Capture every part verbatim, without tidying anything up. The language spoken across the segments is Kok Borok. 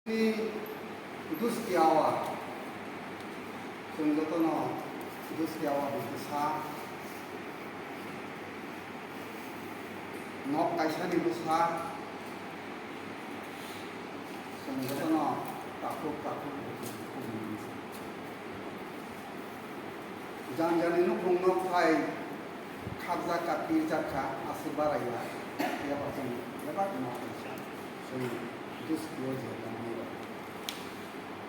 Ni Duski Awa, chwng jotono Duski Awa ni bwsa, nok kaisani bwsa, chwng jotono takhuk takhuk. Jani jani nukhung nok phai khakjak kha, pirjak kha, aswk baraiya, yaba chwng bebak nok kaisa chwng Duski o je tongmani rok.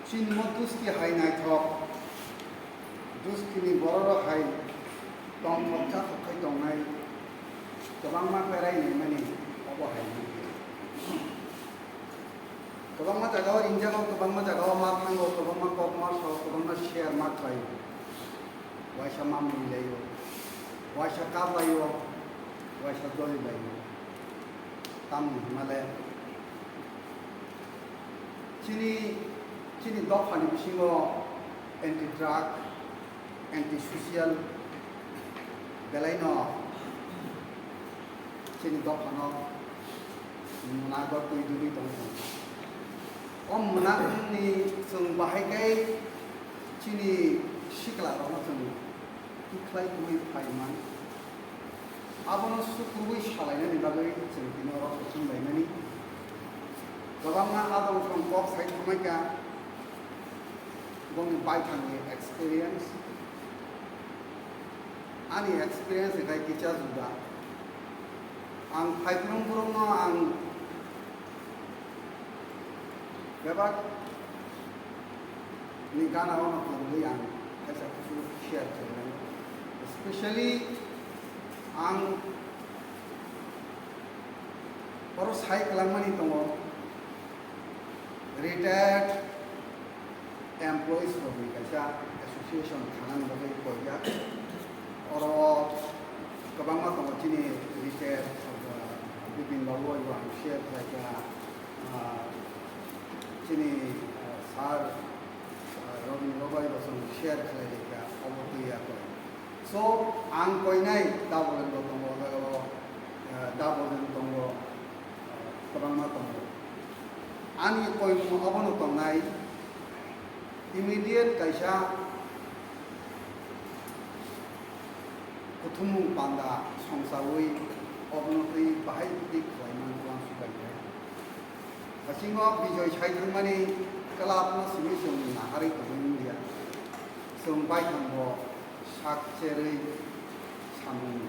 Chini mo Duski hai naithok, Duski ni borok rok hai tongthok chathok khai tongnai, kwbangma berai naimani obo hai nukya. Kwbangma jagao ringjago, kwbangma jagao ma thango, kwbangma kok ma sao, kwbangma share ma khlaio. Waisa ma mui laio, waisa kap laio, waisa joli laio. Tamni hwnmale chini, chini dophani bisingo anti drug, anti social belaino chini dophano mwnago twi dugwi tongwi tongo. O mwnakni chwng bahai khe chini siklarokno chwng tikhlai tongwi phai man. Abono sukurwi salainani bagwi chwng tini oro kuchung lainani. Kwbangma adong thong kok sai thangmai kha. Bongni baithangni experience, ani experience ni khai kisa juda. Ang phaiphrung borokno ang bebak ni gana ono kwrwngwi ang kaisa kuchuk share khainai. Especially ang oro sai kwlangmani tongo. Retired employees rokni kaisa association khanani bagwi koijak. Oro kwbangma tongo chini retired, uh, Bipin babu bai bo ang share khlaikha, uh, chini, uh, sir, uh, Robin Robai bo chwng share khlailaikha, obo twiya koi. So, ang koinai double bo tongo, o jaga o, uh, double tongo. Kwbangma tongo. Ani koimung obono tongnai, immediate kaisa kuthumung panda songsaui obono twi bahai twi khlaimani uansukha khe. Bisingo Bijoy sai thangmani club no simi chwng naharwi tongwi wngya. Chwng baithang bo sak cherwi samung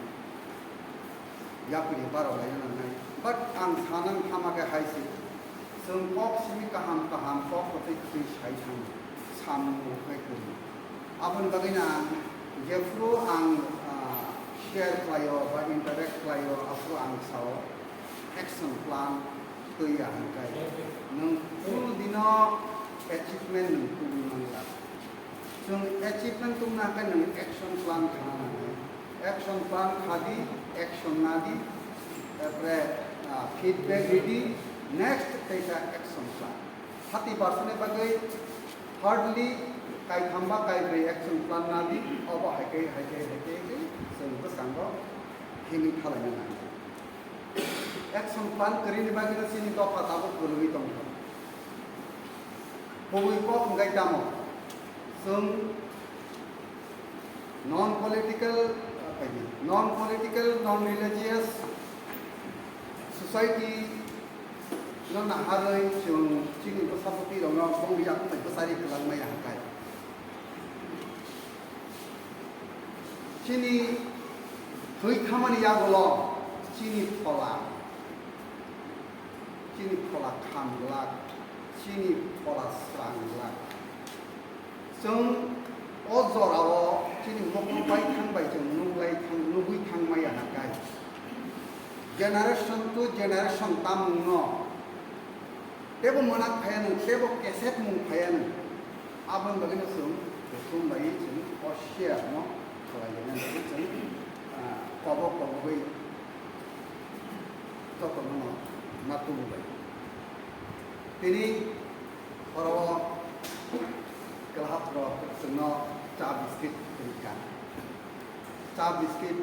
yapri barok laina nangnai. But ang sanang thama khe hai se, chwng kok simi kaham kaham, kok kwtwi kwtwi sai thang samung bo khai kwrwi. Aboni bagwino ang jephru ang, ah, share khlaio ba interact khlaio, aphuru ang sao action plan twiya hwnkhai nwng full dino achievement nwng tubui mangla. Chwng achievement tubuna hwnkhai nwng action plan khana nangnai. Action plan khadi, action nadi, tarpore, ah, feedback ridi, next teisa action plan. Thirty percent ni bagwi hardly kaitham ba kaibrwi action plan nadi, obo hai khe, hai khe, hai khe, hai khe chwng bwskango himwi thalaina nangnai. Action plan kwrwini bagwino chini dopha tabuk kwrwngwi tongkha. Kubui kok hwnkhe tamo? Chwng non political, non political, non religious society no naharwi chwng chini bwsa bwtwi rokno bongni yakung bai bwsari kwlangmaya hwnkhe. Chini thwi thamani yagulo chini phola, chini phola kham glak, chini phola srang glak. Chwng o jorao chini mokol bai thang bai chwng nuklai thang, nugwi thang maya hwnkhe. Generation to generation tamungno tebo mwnak phaiya nwng, tebo kesek mung phaiya nwng. Aboni bagwino chwng kuthum bai chwng o share no khlai laina bagwi chwng, ah, kobok kobogwi jotono ma tubu bai. Tini oro o kwlahap rok chwngno cha biscuit twi kha. Cha biscuit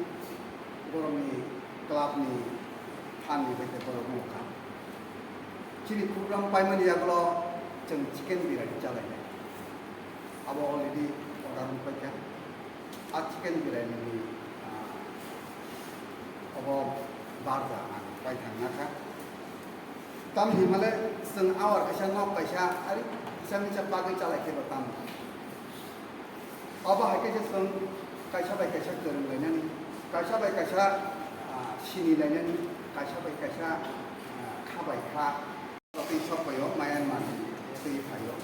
borokni clubni phanni bai khe borok wngkha. Chini program paimani yagulo Chwng chicken biryani chalainai. Abo already order wngpaikha. A chicken biryani ni, ah, obo barja ang paithang nakha. Tamni hwnmale chwng hour kaisa nok kaisa ari kisa misa bagwi chalaikhe bo tamo. Obo hai khe je chwng kaisa bai kaisa kwrwng lainani, kaisa bai kaisa, ah, sini lainani, kaisa bai kaisa, ah, kha bai kha. Tei sok bai o Myanmar ni tei phai o.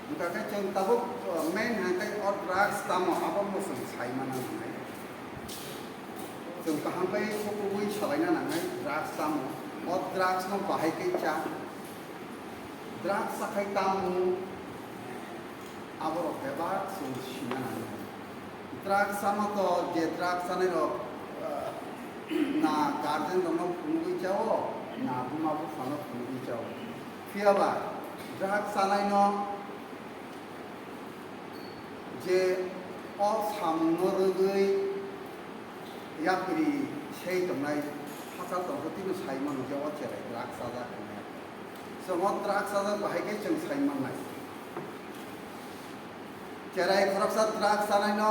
Wngkha khe chwng tabuk, ah, main hai khe o drugs tamo abo no chwng sai mana nangnai. Chwng kaham khe kubui salaina nangnai drugs tamo. O drugs no bahai khe cha. Drugs chakhai tamo, aborok bebak chwng sina nangnai. Drugs chama to je drugs chanai rok, ah, na guardian rokno phunugwi chao, na buma buphano phunugwi chao. Phiyaba drugs chanai no je o samung no rwgwi yapri sei tongnai hachal tongkhe tino sai mano je o cherai drugs chajak hinwi. Chwng o drugs chajak bahai khe chwng sai mannai. Cherai khoroksa drugs chanai no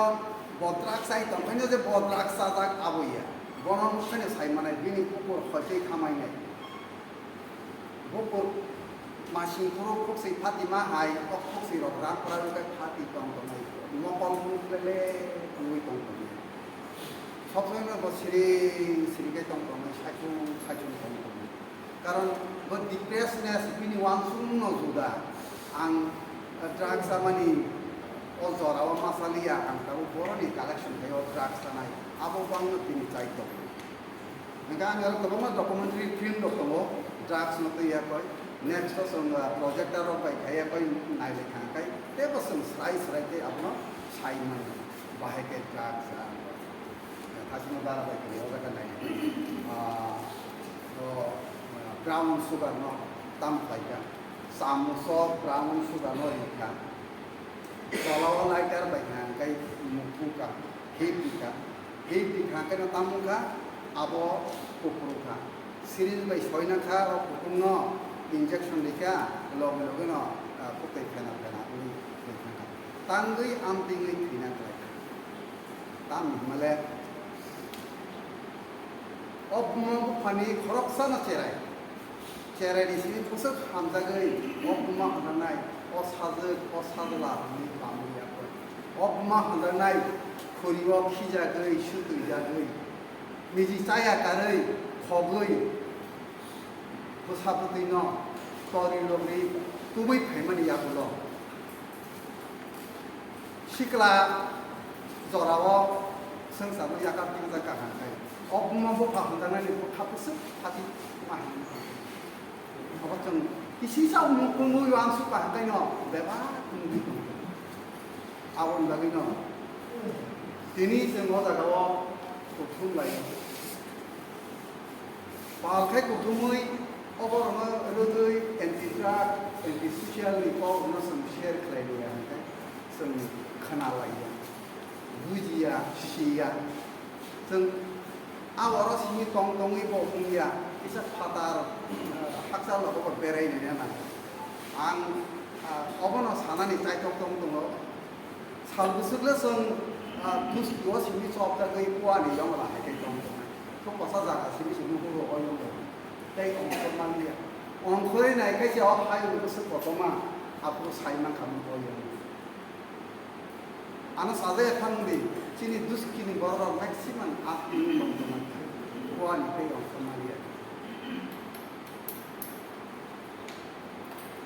bo drugs chai tongkhe no je bo drugs chajak abo ya. Bono nukhe no sai mannai bini kukur hoi tei khamai nai. Bukur masing phuru khuksui Fatima hai, o khuksui rok rang kwrwi khe phati tong tongnai, mokol mung lele wngwi tong tongnai. Sob somoi no bo siring siring khe tong tongnai, saichung saichung tong tongnai. Karon bo depressedness bini uansukmung no juda. Ang, eh, drugs chamani o jora o ma chaliya, ang tabuk boroni collection khai o drugs chanai. Abo bo ang no tini chai tongo. Hingke ani oro kwbangma documentary film rok tongo, drugs no twi yakoi. Next o chwng, ah, projector rok bai khai yakoi nai lai kha kai. Tei bo chwng srai srai khe abono sai mano. Bahai khe drugs, ah, thasino dara bai kwrwi o jaga nai. Ah, o, ah, brown sugar no tam khlai kha. Chamuso brown sugar no ri kha. Tola o lighter bai kha kai mukhu kha. Hip rikha, hip rikha khe no tamo wngkha, abo kuphur wngkha. Syringe bai soina kha, o kuphurno injection rikha, loge loge no, ah, kwtwi phena phena wngwi thwi thangkha. Tangwi amtwingwi thwina kwlaikha. Tamni hwnmale o buma buphani khoroksano cherai. Cherai ni simi bwswk hamjagwi, o buma hamjaknai, o sajwk, o sajla hwnwi bamwi yakwi. O buma hamjaknai, khuri o khijagwi, sutwijagwi, niji chaya karwi, khogwi, bwsa bwtwi no tori logri tubui phaimani yagulo. Sikla jorao swngcharno yakar thangjak kaham khe, o buma bupha hamjaknani bwkha bwswk phatwi ma hinwi. Abo chwng kisisa mukungwi uansuk kaham khe no bebak wngwi tongo. Aboni bagwi no tini chwng o jagao kuthum lai. Pal khai kuthumwi oborokno rwgwi anti-drug, anti-social ni kok rwno chwng share khlai liya hwnkhe chwng khna laiya, bujiya, siya. Chwng a oro simi tong tongwi bo wngya, kisa phatar, eh, hakchal rok bo berai nai nang. Ang, ah, obono sanani chaitok tong tongo. Sal bwswk le chwng, ah, dustu o simi chopjagwi kuani yong la hai khe tong tongnai. Thok kosa jaga simi se nuhur o yong tongo. Tei ongkhor manliya. Ongkhorwi nai khe se o hai wng bwswk kotorma, aphuru sai mankha mung o yong. Ano sajaya thang di, chini duskini borok maximum atini tong tongnai. Kuani tei ongkhor manliya.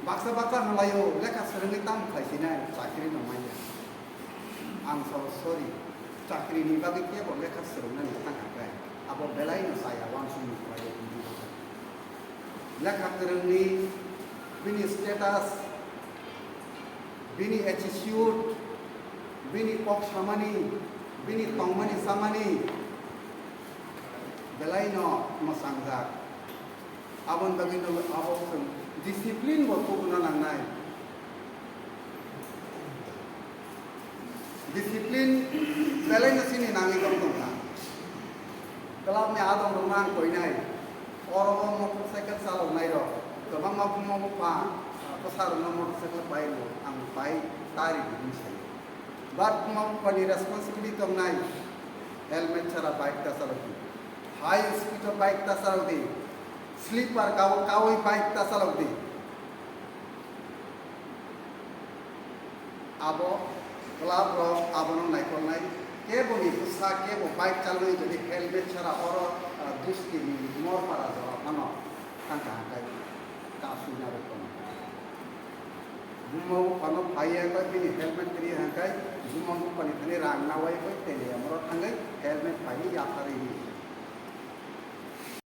Baksa baksa hwnlaio, lekha swrwngwi tamo khlai sinai, chakri no manya. Ang sabo sorry, chakri ni bagwi kebo lekha swrwngnani thang kha khe, abo belai no chaya uansukmung khlaio. Lekha kwrwngni bini status, bini attitude, bini kok samani, bini tongmani chamani belai no mwchangjak. Aboni bagwi no abo chwng discipline bo tubuna nangnai. Discipline belai no chini nangwi tong tongkha. Club ni adong rok mang koinai. Oro o motorcycle chalok nai rok. Kwbangma buma bupha, ah, Kwsarokno motorcycle pai rwo, ang pai ta ridi hwnwi saio. But buma buphani responsibility tongnai, helmet chara bike ta chalokdi, high speed o bike ta chalokdi, sleeper kawi kawi bike ta chalokdi. Abo club rok abono naikolnai, keboni bwsa kebo bike chalnai jodi helmet chara oro, ah, Duski ni Morpara jora phano thangkha hwnkhe kasui narwk tongo. Buma buphano phaiya koi bini helmet kwrwi hwnkhe buma buphani thani rang nawai koi teliya moro thangwi helmet phaiwi yapharwi ri.